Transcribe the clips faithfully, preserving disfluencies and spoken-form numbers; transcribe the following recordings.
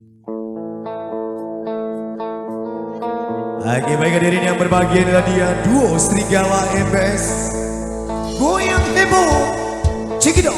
Oke, baik, hadirin yang berbahagia, inilah dia duo Serigala M B S. Goyang heboh, cekidot.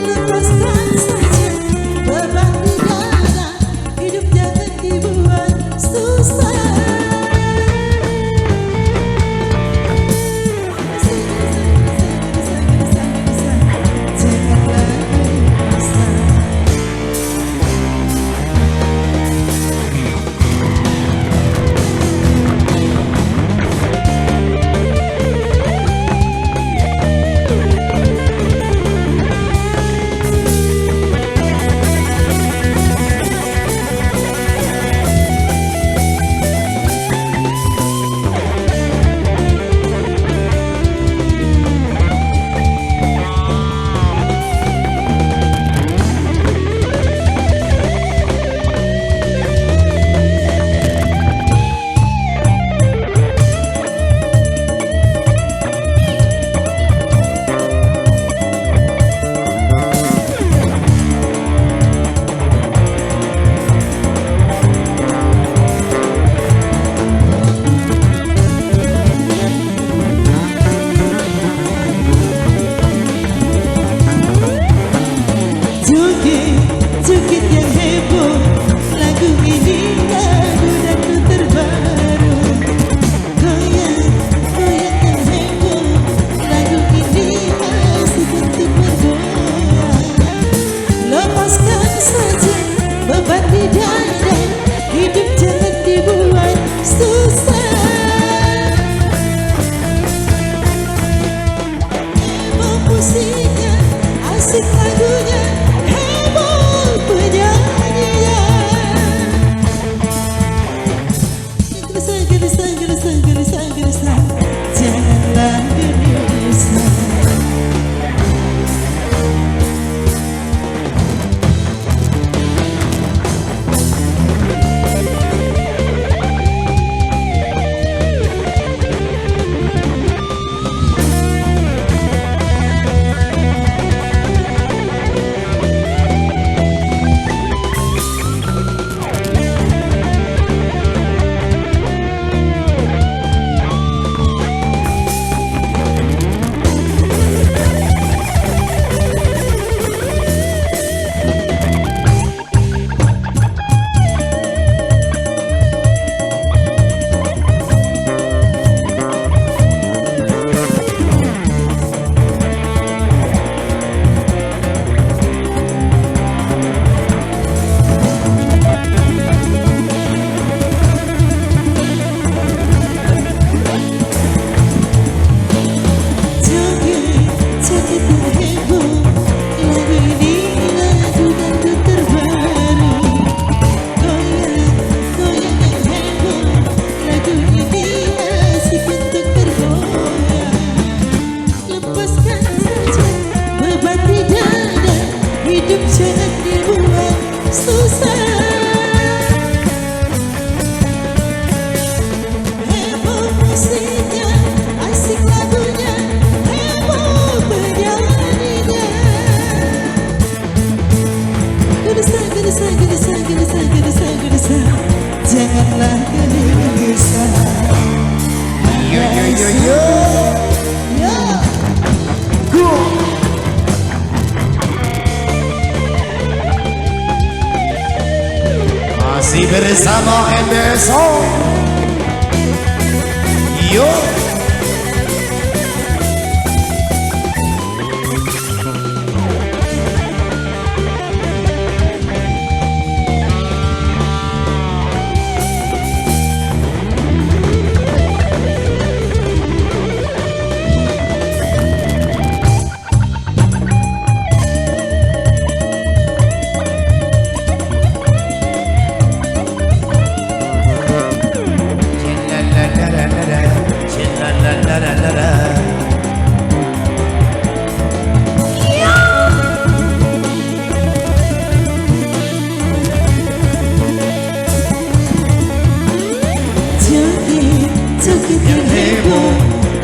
Lepaskan saja beban di dada, hidup jangan dibuat susah. Jangan lagi menyesal. Joget, joget yang heboh, lagu ini lagu dangdut terbaru. Goyang, goyang yang heboh, lagu ini masih bentuk bergoyang. Lepaskan saja beban di dada, hidup jangan dibuat susah. Heboh musiknya, asik lagunya, heboh penyanyinya. Gelisah, gelisah, gelisah, gelisah, gelisah. Janganlah gelisah. Goyang, goyang yang heboh, lagu ini asik untuk bergoyang. Lepaskan saja beban di dada, hidup jangan dibuat susah. Bersama M B S Sound. Yo. Joget, joget yang heboh,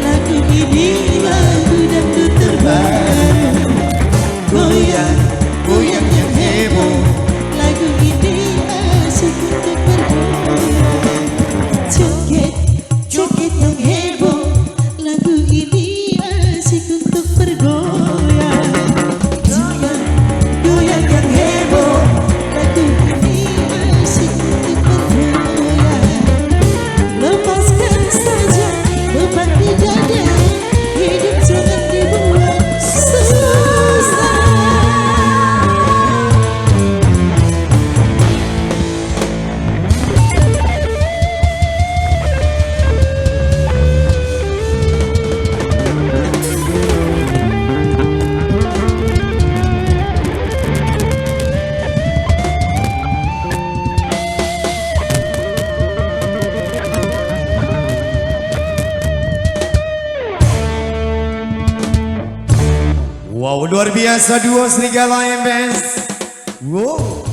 lagu ini lagu dangdut terbaru. Goyang, goyang yang heboh, lagu ini asik untuk bergoyang. Joget, joget yang heboh, lagu ini asik untuk bergoyang. Goyang, goyang yang heboh, lagu ini asik untuk bergoyang. Lepaskan saja beban di dada, hidup jangan dibuat susah. Wow, luar biasa duo Serigala M B S. Wow.